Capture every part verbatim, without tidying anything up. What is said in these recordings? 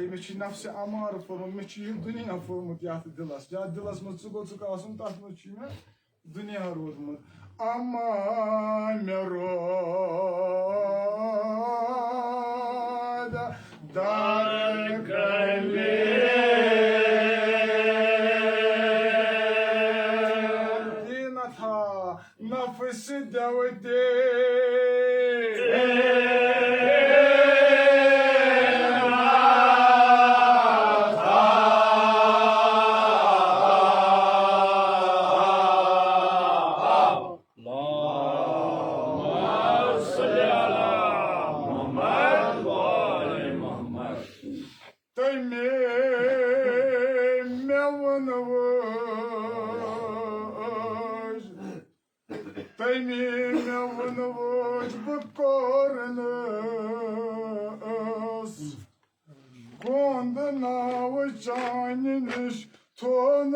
مےٚ چھُ نفسِ امارٕ پھوٚرمُت، مےٚ چھُ یہِ دُنیا پھوٚرمُت یتھ دِلس۔ یتھ دِلس منٛز ژٕ گوٚژھُکھ آسُن، تتھ منٛز چھُ مےٚ دُنیا روٗدمُت۔ اما مےٚ روٗد در کمے۔ دیٖنتھا نفس دیوتے۔ اللهم صل على محمد وآل محمد۔ تٔمۍ مےٚ ووٚن وٕچھ، تٔمۍ مےٚ ووٚن وٕچھ، بہٕ کوٚرنَس گوٚنٛد ناو چانہِ نِش تھونس۔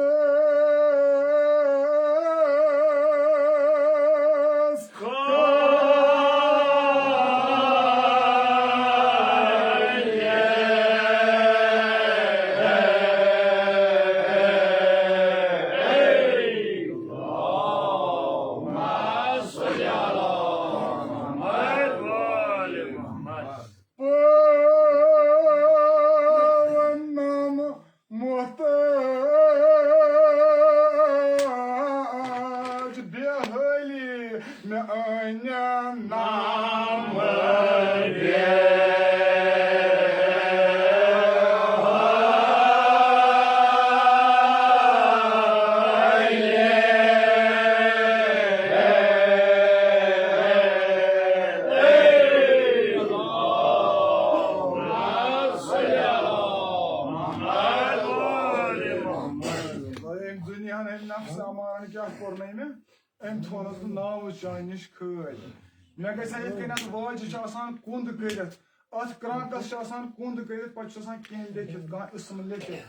پاون نام محتاج بے حالی میانٮ۪ن نام۔ أمۍ دُنیاہن، أمۍ نفسِ امارن کیٛاہ کوٚرنَے مےٚ؟ أمۍ تھوٚونَس بہٕ ناوٕ چانہِ نِش کھٲلۍ۔ مےٚ گژھِ ہا یِتھ کٔنۍ اَتھ واجہِ چھِ آسان کُنٛد کٔرِتھ، اَتھ کرٛانٛکَس چھِ آسان کُنٛد کٔرِتھ، پَتہٕ چھُس آسان کینٛہہ لیکھِتھ، کانٛہہ اسم لیکھِتھ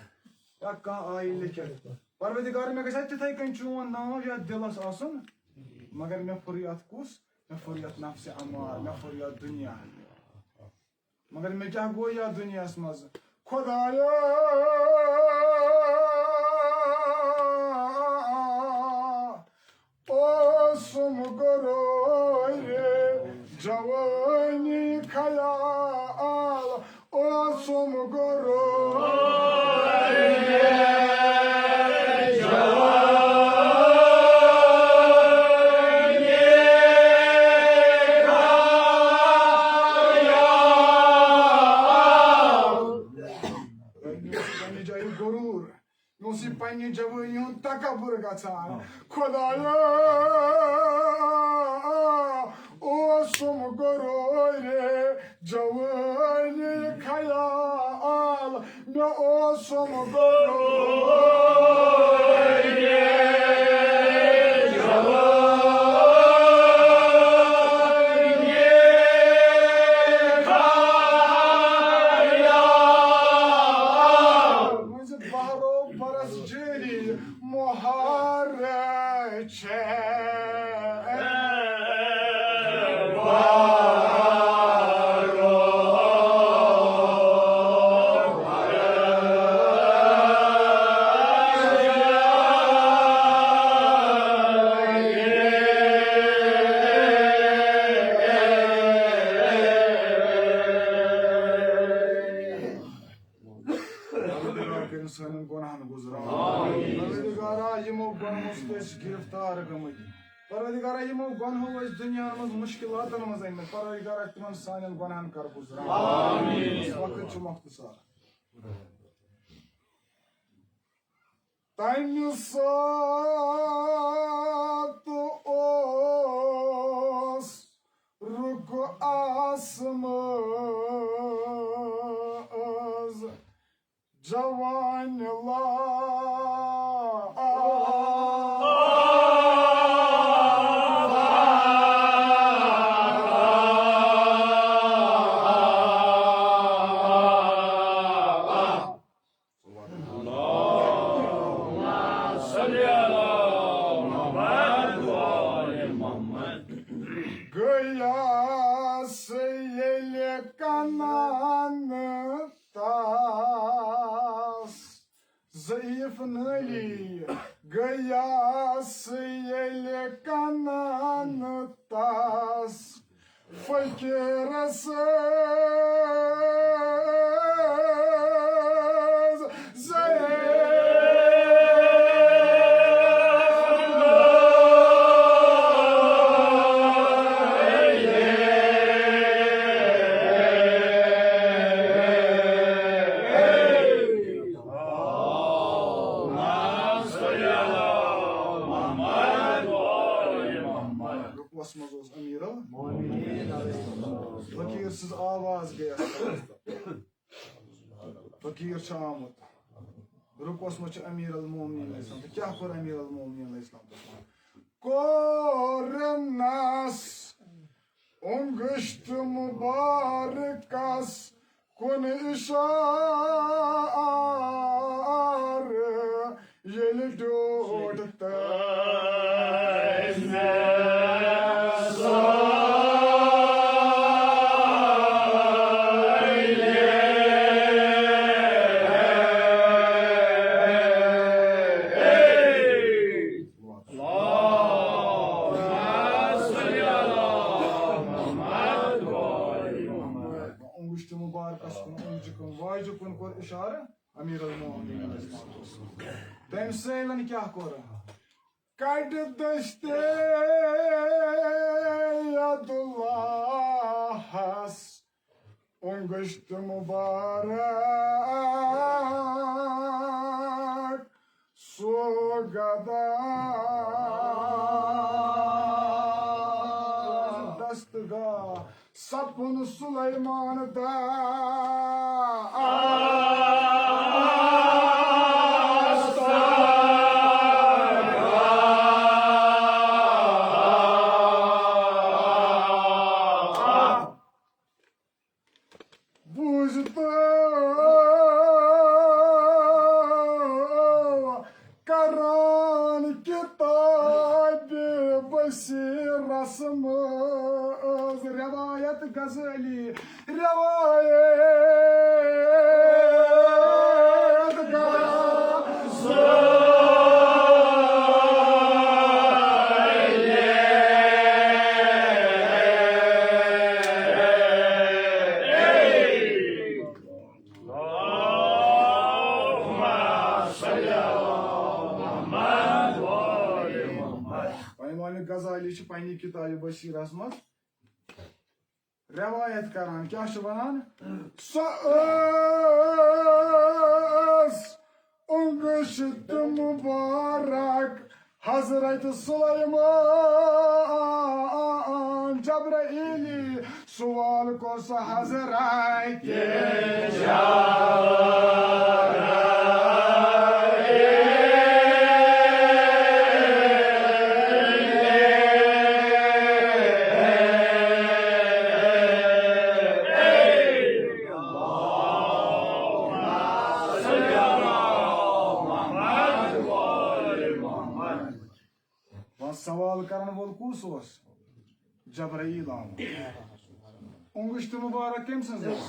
یا کانٛہہ آیہِ لیکھِتھ۔ پروردگار، مےٚ گژھِ ہا تِتھَے کٔنۍ چون ناو یَتھ دِلَس آسُن، مگر مےٚ پھُر یَتھ کُس؟ مےٚ پھُر یَتھ نفسِ امار، مےٚ پھُر یَتھ دُنیا۔ مگر مےٚ کیٛاہ گوٚو یَتھ دُنیاہَس منٛز؟ خۄدایا، اوسُم غرورِ جوٲنی خیال، اوسُم غرورِ جوٲنی خیال۔ پننہِ جایہِ غرور۔ مےٚ اوس یہِ پننہِ جوٲنی ہُنٛد تکبر گژھان۔ خۄدایا، اوسُم غرورِ جوٲنی خیال، مےٚ اوسُم غرورِ جوٲنی خیال۔ بہرو برس جٲری مُہار چھےٚ۔ پروردگار کٔرِن سانٮ۪ن گۄناہن گُزران۔ پروردگارا، یِمو گۄناہو سۭتۍ أسۍ گرفتار گٔمٕتۍ، پروردگارا، یِمو گۄناہو أسۍ دُنیاہن منٛز مُشکلاتن منٛز أنۍ مٕتۍ، پروردگارا، تِمن سانٮ۪ن گۄناہن کر گُزران۔ وقت چھُ مۄختصر۔ تَمہِ ساتہٕ اوس رُکہٕ آسمہٕ منٛز جوانِ لا نٲلی گٔیس ییٚلہِ کنان تس فقیٖرس زیر۔ رکوعس منٛز اوس امیر المومنین۔ فقیٖر سٕنٛز آواز گٔیَس۔ فقیٖر چھُ آمُت۔ رکوعس منٛز چھُ امیر المومنین علیہ السلام۔ تہٕ کیٛاہ کوٚر امیر المومنین علیہ السلام؟ کوٚرنس اونگشت مبارکس کُن اشارٕ، ییٚلہِ ڈیوٗٹھ تٔمۍ اونگشت مبارکس کُن، اونگجہِ کُن، واجہِ کُن کوٚر اشارٕ امیر المومنین علیہ السلام۔ تٔمۍ سٲلن کیٛاہ کوٚر؟ کڑِ دستِ یدُ اللہس اونگشت مبارک سُہ گدا دستگاہ سپُن سلیمان داس۔ بوٗزتو کران کتابِ بصیرس منٛز روایت غزالی، روایت غزالی۔ اللہم صل علی محمد و آل محمد۔ امام غزالی چھُ پننہِ کتابہِ بصیرس منٛز روایت کران، کیٛاہ چھُ ونان؟ سۄ ٲس اونگشت مبارک حضرت سلیمان جبرائیلی سوال کوٚر سُہ حضرت جبرائیل۔ وۄنۍ سوال کرن وول کُس اوس؟ جبرائیل آمُت۔ اونگشت مبارک کٔمۍ سٕنٛز ٲس؟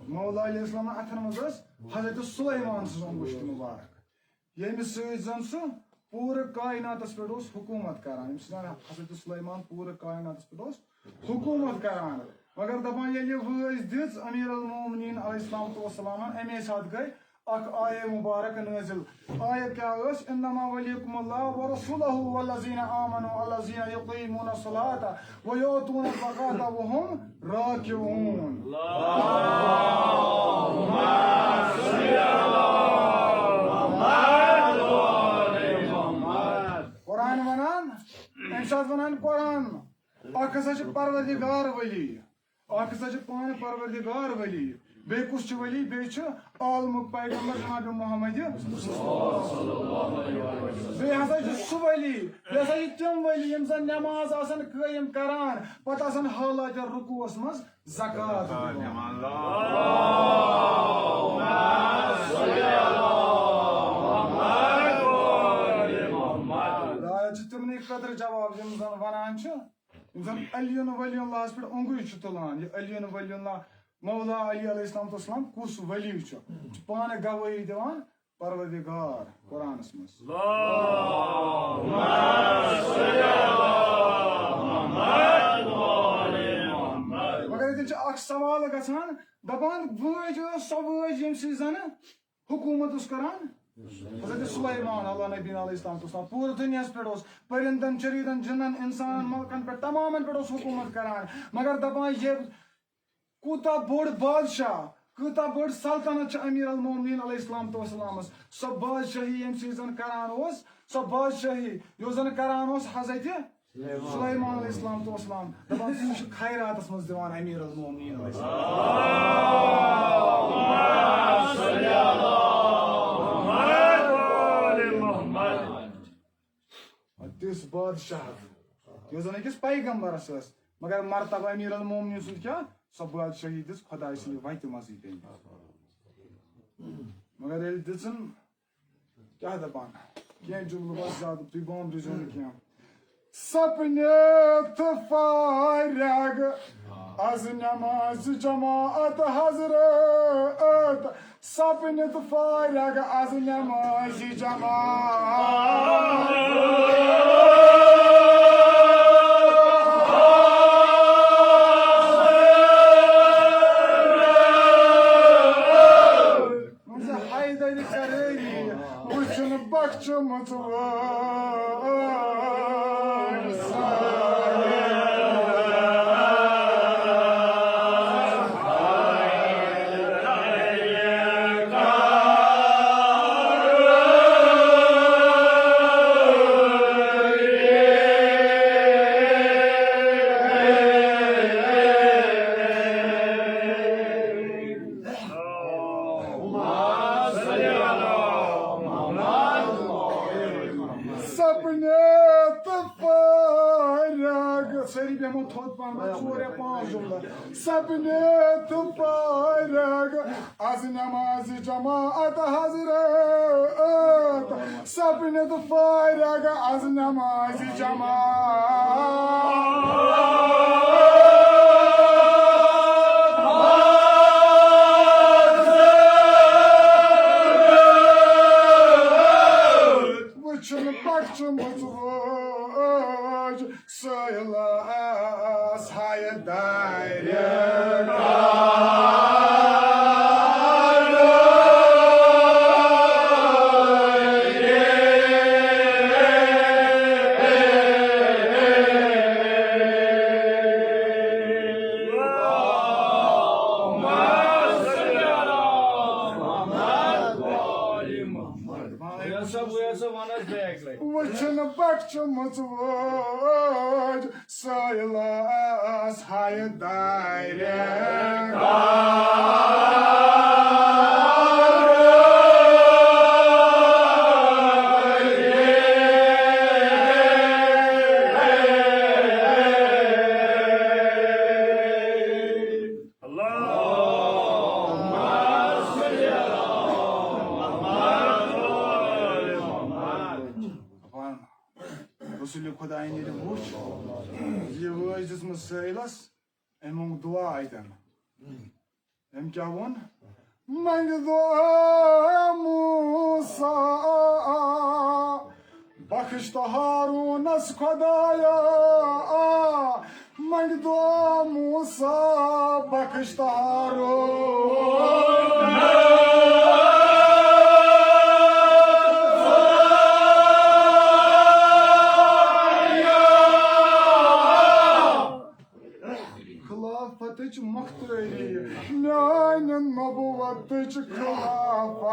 مولا علیہ السلام اتھن منٛز ٲس حضرت سلیمان سٕنٛز اونگشت مبارک، ییٚمہِ سۭتۍ زن سُہ پوٗرٕ کائناتس پٮ۪ٹھ اوس حکوٗمت کران۔ ییٚمہِ سۭتۍ حضرت سلیمان پوٗرٕ کائناتس پٮ۪ٹھ اوس حکوٗمت کران۔ مگر دپان، ییٚلہِ یہِ وٲج دِژ امیر المومنین علیہ الصلوۃ والسلامن، امے ساتہٕ گٔے اکھ آیے مبارک نٲزِل۔ آیت کیٛاہ ٲس؟ انما ولیکم اللہ ورسولہ والذین آمنوا الذین یقیمون الصلاۃ ویؤتون الزکاۃ وهم راکعون۔ قرآن ونان، امہِ ساتہٕ ونان قرآن، اکھ ہسا چھُ پروردگار ولی، اکھ ہسا چھُ پانہٕ پروردگار ولی، بیٚیہِ کُس چھُ ولی؟ بیٚیہِ چھُ عالمُک پیغمبر جناب محمد۔ بیٚیہِ ہسا چھُ سُہ ولی، بیٚیہِ ہسا چھِ تِم ولی یِم زن نماز آسن قٲیِم کران، پتہٕ آسن حالات رکوعس منٛز زکوٰۃ دِوان۔ ہدایت چھِ تِمنٕے خٲطرٕ جواب یِم زن ونان چھِ، یِم زن علی ولی اللہس پٮ۪ٹھ اونگُج چھِ تُلان، یہِ علی ولی اللہ، مولا علی علیہ السلام تہٕ السلام کُس ولی چھُ، چھُ پانہٕ گوٲہی دِوان، پروردگار قرآنس منٛز۔ مگر ییٚتٮ۪ن چھِ اکھ سوال گژھان، دپان وٲج ٲس سۄ وٲج ییٚمہِ سۭتۍ زن حکوٗمت اوس کران حضرت سلیمان علیٰ نبینا علیہ السلام، اوس پوٗرٕ دُنیاہس پٮ۪ٹھ، اوس پٔرِندن چٔرِندن جِنن اِنسانن ملکن پٮ۪ٹھ تمامن پٮ۪ٹھ اوس حکوٗمت کران۔ مگر دپان یہِ کوٗتاہ بوٚڑ بادشاہ، کۭژاہ بٔڑ سلطنت چھِ امیر المومنین علیہ السلام تو اسلامس۔ سۄ بادشاہی ییٚمہِ سۭتۍ زن کران اوس، سۄ بادشاہی یۄس زن کران اوس حضرت سلیمان علیہ السلام تو اسلام۔ دپان سُہ چھُ خیراتس منٛز دِوان امیر المومنین علیہ السلام۔ تِژھ بادشاہت یۄس زن أکِس پیغمبرس ٲس، مگر مرتبہ امیر المومنین سُنٛد کیٛاہ؟ سۄ بادشاہی دِژ خۄداے سٕنٛدِ وتہِ منٛزٕے تٔمۍ۔ مگر ییٚلہِ دِژٕن، کیٛاہ دپان؟ کینٛہہ جملہٕ بس زیادٕ، تُہۍ بامبرِزیو نہٕ کینٛہہ۔ سپنت فارغ از نماز جماعت حضرت، سپنت فارغ از نماز جماعت۔ حیدر سرٲری وٕچھُن بخچومُت وٲرۍ سارے۔ سپنے تہٕ فارغ۔ سٲری بیٚہمو تھوٚد پہن، ژور یا پانٛژھ جملہٕ۔ سپنے تہٕ فارغ از نماز جماعت حضرت۔ سپنے تہٕ فارغ از نماز جماعت۔ وٕچھُن بخچومُت وٲج سٲیلس ہایہِ دارِ۔ وٕچھُن بخچومُت وٲج سٲیلس ہایہِ دارِ۔ رسول خداین ییٚلہِ وُچھ، یہِ وٲج دِژمٕژ سٲیلس، أمۍ مۄنگ دُعا اَتٮ۪ن۔ أمۍ کیٛاہ ووٚن؟ منٛگہِ دُعا موسیٰ، بخش تہٕ ہارونس خدایا۔ منٛگہِ دُعا موسیٰ، بخش تہٕ ہارون۔ خلافتٕچ مختٲری، میانہِ نبوتٕچ خلافت۔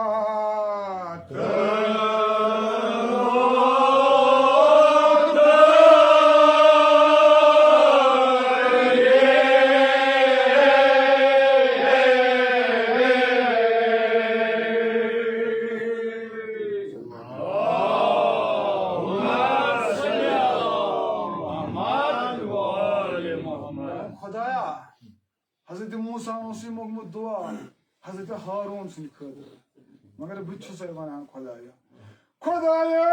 خدایا، حضرت موسیٰ اوس یہِ موٚنگمُت دُعا حضرت ہارون سٕنٛدِ خٲطرٕ، مگر بہٕ تہِ چھُسے وَنان خۄدایا، خۄدایا،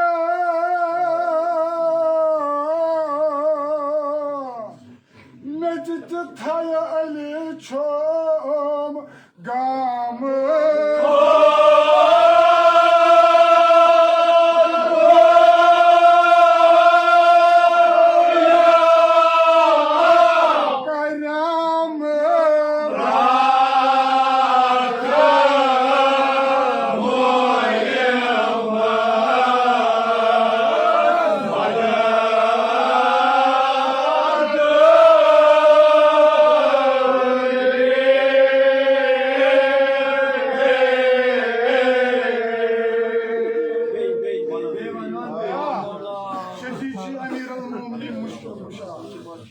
مےٚ تہِ تہِ تھایہِ علی چھوم گامہٕ۔ امیر المومنین مشکل کشا۔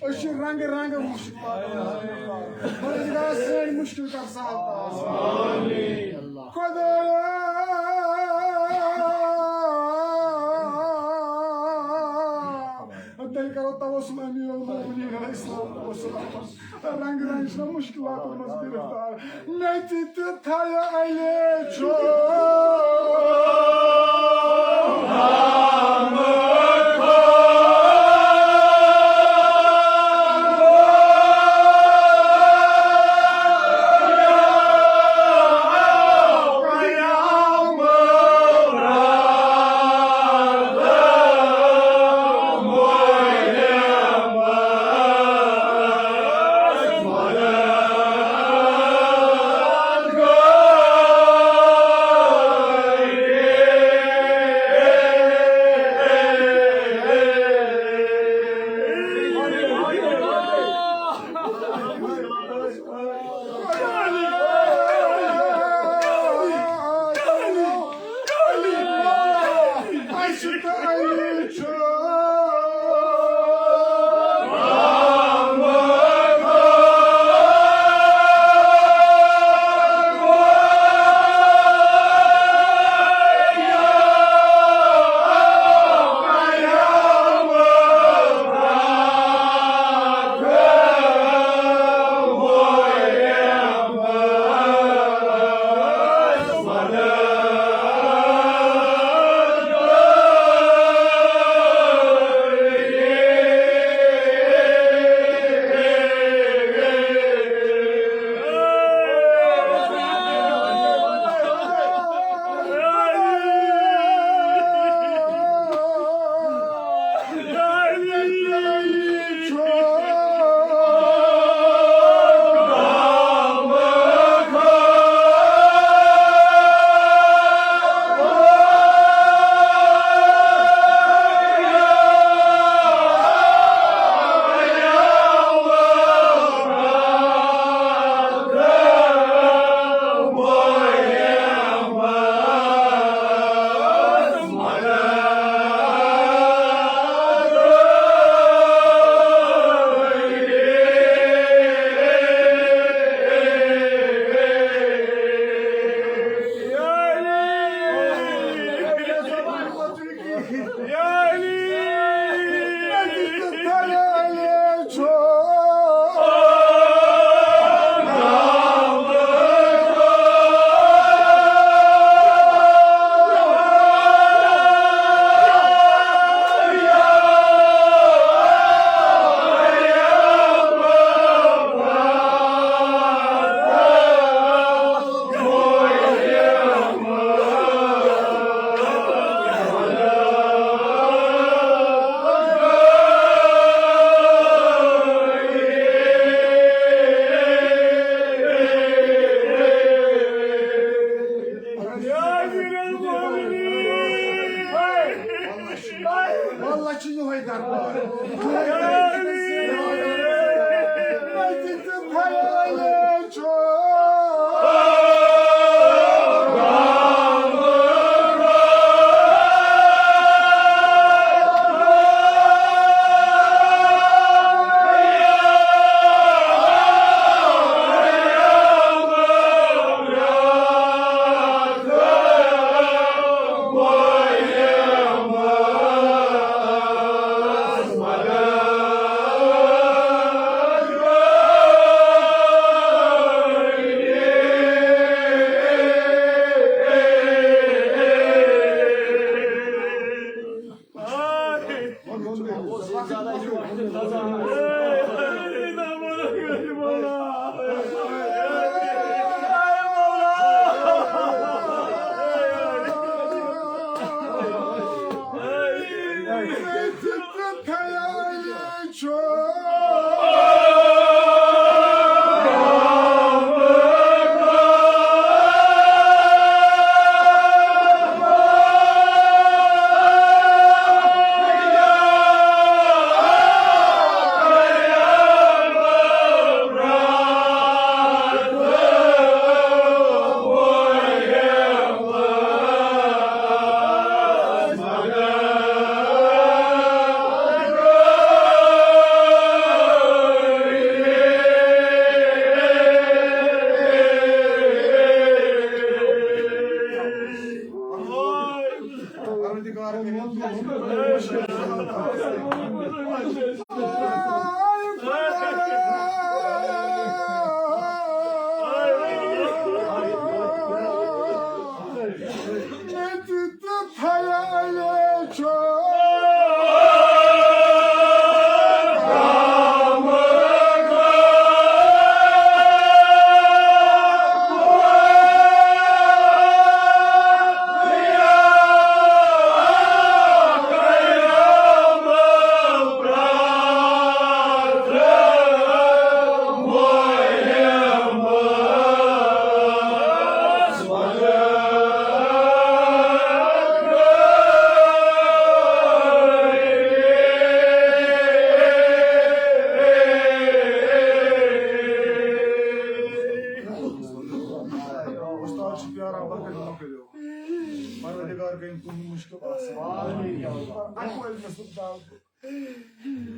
أسۍ چھِ رنگہٕ رنگہٕ مشکلات۔ پروردگار، سٲنۍ مشکل کر سہل تہٕ آسان۔ خدایا، تیٚلہِ کرو توسل امیر المومنین علیہ السلام توسل۔ رنگ رنگ چھِ مشکلاتن منٛز گرفتار۔ مےٚ تہِ تہِ تھایہِ علی چھُ۔ واللہ چھُ یِہوٚے دربار۔ یِہوٚے دربار۔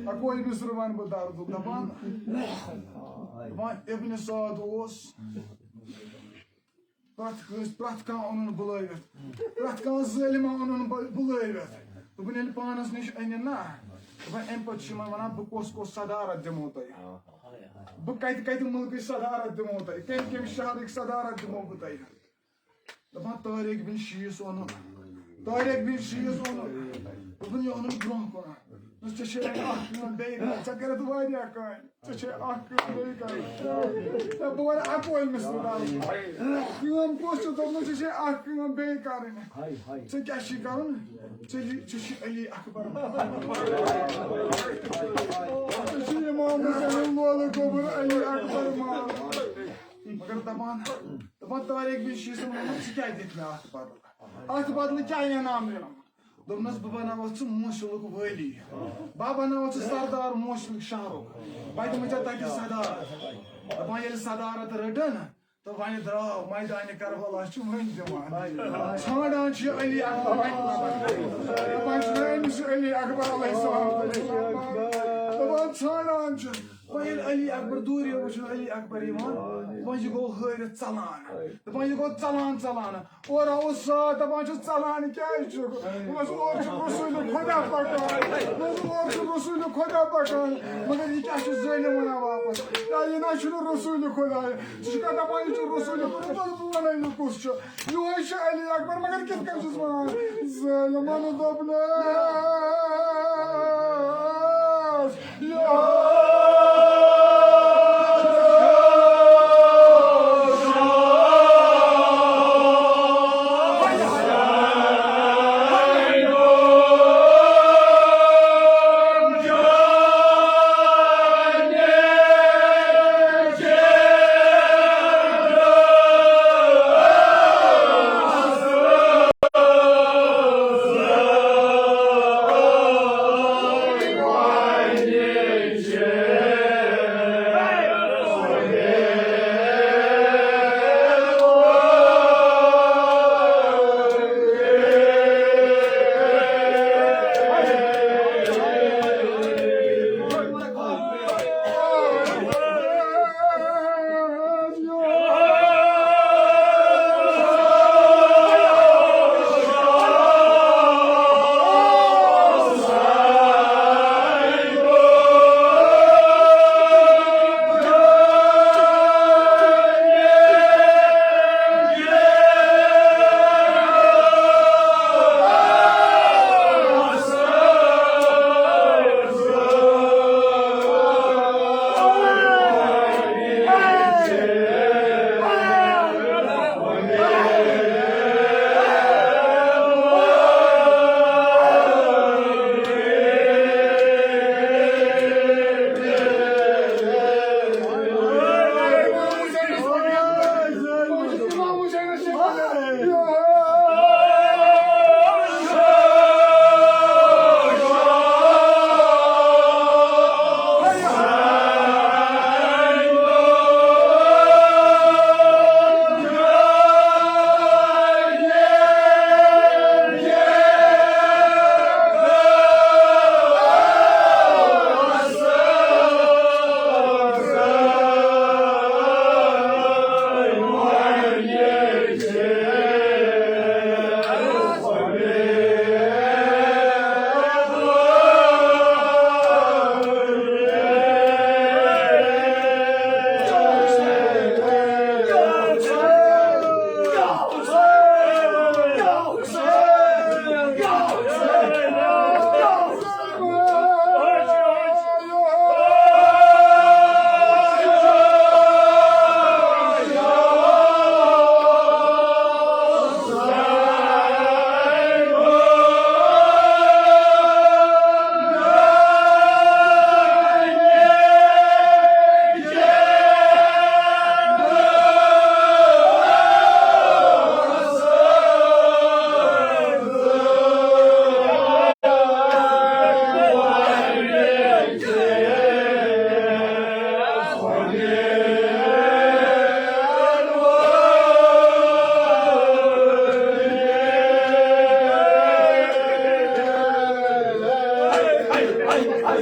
اکوے مصرٕ وَنہٕ بہٕ دردُک، دَپان، دَپان، ابن سعد اوس پرٛٮ۪تھ کٲنٛسہِ، پرٛٮ۪تھ کانٛہہ اوٚنُن بُلٲوِتھ، پرٛٮ۪تھ کانٛہہ ظٲلِما اوٚنُن بُ-، بُلٲوِتھ۔ دوٚپُن، ییٚلہِ پانَس نِش أنِن نا، دَپان، اَمہِ پَتہٕ چھُ یِمَن وَنان، بہٕ کۄس کۄس صدارت دِمو تۄہہِ؟ بہٕ کَتہِ کَتہِ مُلکٕچ صدارت دِمو تۄہہِ؟ کَمہِ کَمہِ شہرٕکۍ صدارت دِمو بہٕ تۄہہِ؟ دَپان، طارق بن شیٖس اوٚنُن۔ طارق بن شیٖس اوٚنُن۔ دوٚپُن، یہِ اوٚنُن برٛونٛہہ کُن۔ دوٚپُس، ژےٚ چھے اَکھ کٲم بیٚیہِ کَرٕنۍ، ژےٚ کٔرِتھ واریاہ کامہِ۔ ژےٚ چھے اَکھ کٲم بیٚیہِ کَرٕنۍ۔ نہ، بہٕ وَنہٕ اَکوے مِثال۔ کٲم کۄس چھِ؟ دوٚپمَس، ژےٚ چھے اَکھ کٲم بیٚیہِ کَرٕنۍ۔ ژےٚ کیٛاہ چھُے کَرُن؟ ژےٚ چھُے، ژےٚ چھُے علی اکبر۔ ژےٚ چھُے امام حسین لولہٕ گوٚبُر علی اکبر مان۔ مگر دَپان، دَپان، طارق بن شیٖسَن ووٚنمُت، ژٕ کیٛاہ دِکھ مےٚ اَتھ بدلہٕ؟ اَتھ بدلہٕ کیٛاہ انعام دِمہٕ؟ دوٚپنَس، بہٕ بناوَتھ ژٕ موصلُک وٲلی۔ بہٕ بناوَتھ ژٕ سردار موصلُک شہرُک۔ بہٕ دِمہٕ ژےٚ تَتہِ صدارت۔ دَپان، ییٚلہِ صدارت رٔٹٕن، تہٕ وۄنۍ درٛاو میدانِ کربلا، چھُ وۄنۍ دِوان۔ ژھانٛڈان چھُ یہِ علی اکبر۔ دَپان چھُ، أمِس چھُ علی اکبر علیہ السلام۔ دَپان ژھانٛڈان چھُ۔ وۄنۍ ییٚلہِ علی اکبر دوٗرے وٕچھُن، علی اکبر یِوان، وۄنۍ یہِ گوٚو ہٲرِتھ ژلان۔ دَپان یہِ گوٚو ژلان ژلان۔ اورٕ آوُس ساتھ، دَپان چھُس، ژلان کیٛازِ چھُکھ؟ دوٚپمَس، اورٕ چھُ رسول خدا پکان۔ دوٚپمَس، اورٕ چھُ رسول خدا پکان۔ مگر یہِ کیٛاہ چھُ ظٲلِم وَنان واپس؟ یا یہِ نہ چھُنہٕ رسول خدا۔ ژٕ چھُکھا دَپان، یہِ چھُ رسول خدا؟ دوٚپمَس، بہٕ وَنَے نہٕ کُس چھُ۔ یِہوٚے چھُ علی اکبر، مگر کِتھ کٔنۍ چھُس وَنان؟ ظٲلِمَن دوٚپنَس،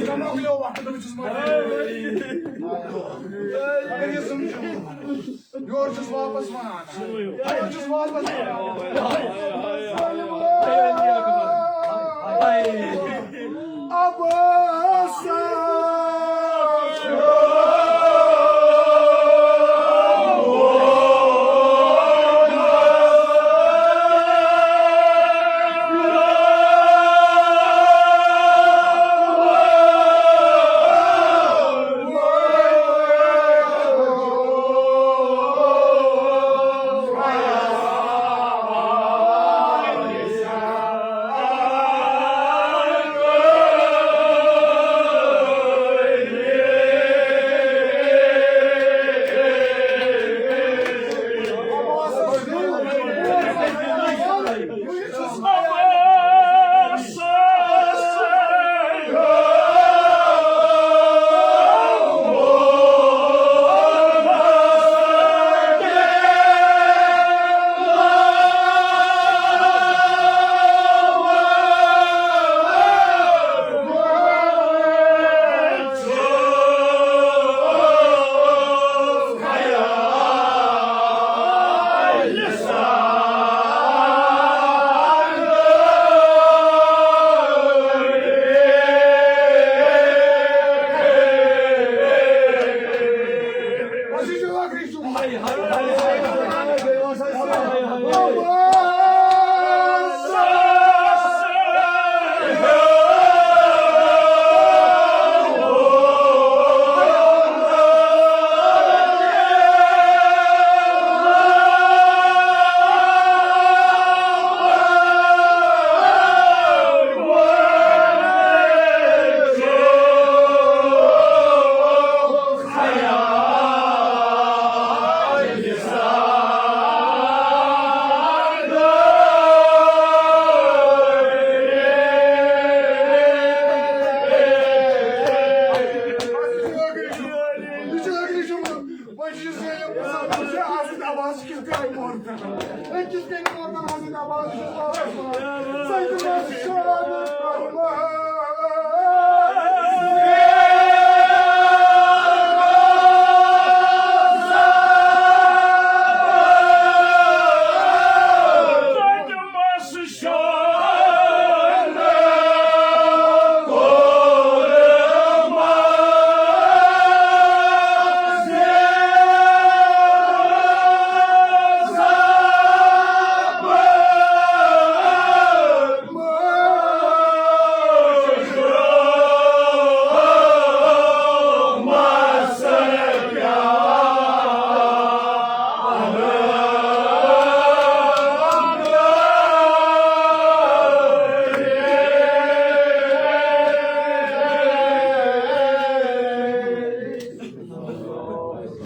مۄکلیو وقت، بہٕ چھُس مۄکلیو۔ اگر یہِ زُم چھُ، یورٕ چھُس واپس وَنان۔ یورٕ چھُس واپس وَنان۔ ابا سا